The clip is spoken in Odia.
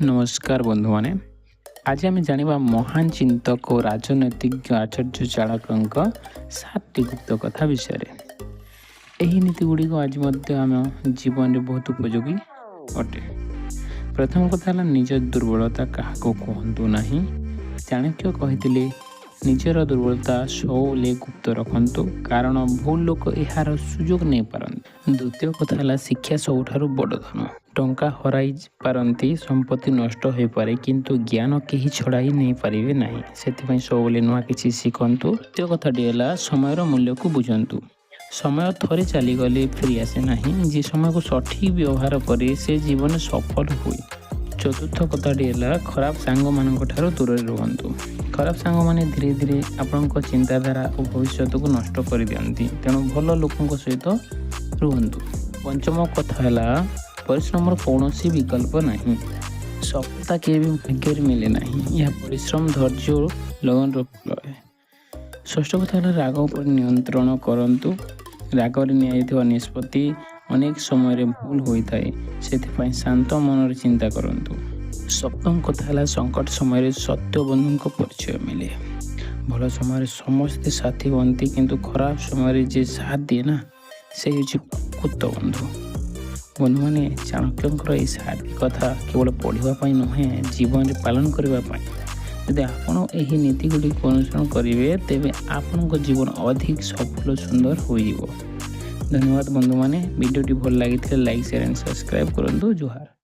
ନମସ୍କାର ବନ୍ଧୁମାନେ, ଆଜି ଆମେ ଜାଣିବା ମହାନ ଚିନ୍ତକ ଓ ରାଜନୈତିଜ୍ଞ ଆଚାର୍ଯ୍ୟ ଚାଣକ୍ୟଙ୍କ ସାତଟି ଗୁପ୍ତ କଥା ବିଷୟରେ। ଏହି ନୀତି ଗୁଡ଼ିକ ଆଜି ମଧ୍ୟ ଆମ ଜୀବନରେ ବହୁତ ଉପଯୋଗୀ ଅଟେ। ପ୍ରଥମ କଥା ହେଲା, ନିଜ ଦୁର୍ବଳତା କାହାକୁ କୁହନ୍ତୁ ନାହିଁ। ଚାଣକ୍ୟ କହିଥିଲେ, ନିଜର ଦୁର୍ବଳତା ସବୁବେଳେ ଗୁପ୍ତ ରଖନ୍ତୁ, କାରଣ ଭୁଲ ଲୋକ ଏହାର ସୁଯୋଗ ନେଇପାରନ୍ତି। ଦ୍ୱିତୀୟ କଥା ହେଲା, ଶିକ୍ଷା ସବୁଠାରୁ ବଡ଼ ଧନ। ଟଙ୍କା ହରାଇ ପାରନ୍ତି, ସମ୍ପତ୍ତି ନଷ୍ଟ ହୋଇପାରେ, କିନ୍ତୁ ଜ୍ଞାନ କେହି ଛଡ଼ାଇ ନେଇପାରିବେ ନାହିଁ। ସେଥିପାଇଁ ସବୁବେଳେ ନୂଆ କିଛି ଶିଖନ୍ତୁ। ତୃତୀୟ କଥାଟି ହେଲା, ସମୟର ମୂଲ୍ୟକୁ ବୁଝନ୍ତୁ। ସମୟ ଥରେ ଚାଲିଗଲେ ଫେରି ଆସେ ନାହିଁ। ଯିଏ ସମୟକୁ ସଠିକ୍ ବ୍ୟବହାର କରେ, ସେ ଜୀବନରେ ସଫଳ ହୁଏ। ଚତୁର୍ଥ କଥାଟି ହେଲା, ଖରାପ ସାଙ୍ଗମାନଙ୍କ ଠାରୁ ଦୂରରେ ରୁହନ୍ତୁ। ଖରାପ ସାଙ୍ଗମାନେ ଧୀରେ ଧୀରେ ଆପଣଙ୍କ ଚିନ୍ତାଧାରା ଓ ଭବିଷ୍ୟତକୁ ନଷ୍ଟ କରିଦିଅନ୍ତି। ତେଣୁ ଭଲ ଲୋକଙ୍କ ସହିତ ରୁହନ୍ତୁ। ପଞ୍ଚମ କଥା ହେଲା, ପରିଶ୍ରମର କୌଣସି ବିକଳ୍ପ ନାହିଁ। ସଫଳତା କେବେ ବି ଭାଗ୍ୟରେ ମିଳେ ନାହିଁ। ଏହା ପରିଶ୍ରମ, ଧୈର୍ଯ୍ୟ ଓ ଲଗନର ଫଳ। ଷଷ୍ଠ କଥା ହେଲା, ରାଗ ଉପରେ ନିୟନ୍ତ୍ରଣ କରନ୍ତୁ। ରାଗରେ ନିଆଯାଇଥିବା ନିଷ୍ପତ୍ତି ଅନେକ ସମୟରେ ଭୁଲ ହୋଇଥାଏ। ସେଥିପାଇଁ ଶାନ୍ତ ମନରେ ଚିନ୍ତା କରନ୍ତୁ। ସପ୍ତମ କଥା ହେଲା, ସଙ୍କଟ ସମୟରେ ସତ୍ୟ ବନ୍ଧୁଙ୍କ ପରିଚୟ ମିଳେ। ଭଲ ସମୟରେ ସମସ୍ତେ ସାଥୀ ହୁଅନ୍ତି, କିନ୍ତୁ ଖରାପ ସମୟରେ ଯିଏ ସାଥ ଦିଏ ନା, ସେ ହେଉଛି ପ୍ରକୃତ ବନ୍ଧୁ। ବନ୍ଧୁମାନେ, ଚାଣକ୍ୟଙ୍କର ଏହି ସାତଟି କଥା କେବଳ ପଢ଼ିବା ପାଇଁ ନୁହେଁ, ଜୀବନରେ ପାଳନ କରିବା ପାଇଁ। ଯଦି ଆପଣ ଏହି ନୀତି ଗୁଡ଼ିକୁ ଅନୁସରଣ କରିବେ, ତେବେ ଆପଣଙ୍କ ଜୀବନ ଅଧିକ ସଫଳ, ସୁନ୍ଦର ହୋଇଯିବ। ଧନ୍ୟବାଦ ବନ୍ଧୁମାନେ। ଭିଡ଼ିଓଟି ଭଲ ଲାଗିଥିଲେ ଲାଇକ୍, ସେୟାର ଆଣ୍ଡ ସବସ୍କ୍ରାଇବ୍ କରନ୍ତୁ। ଜୁହାର।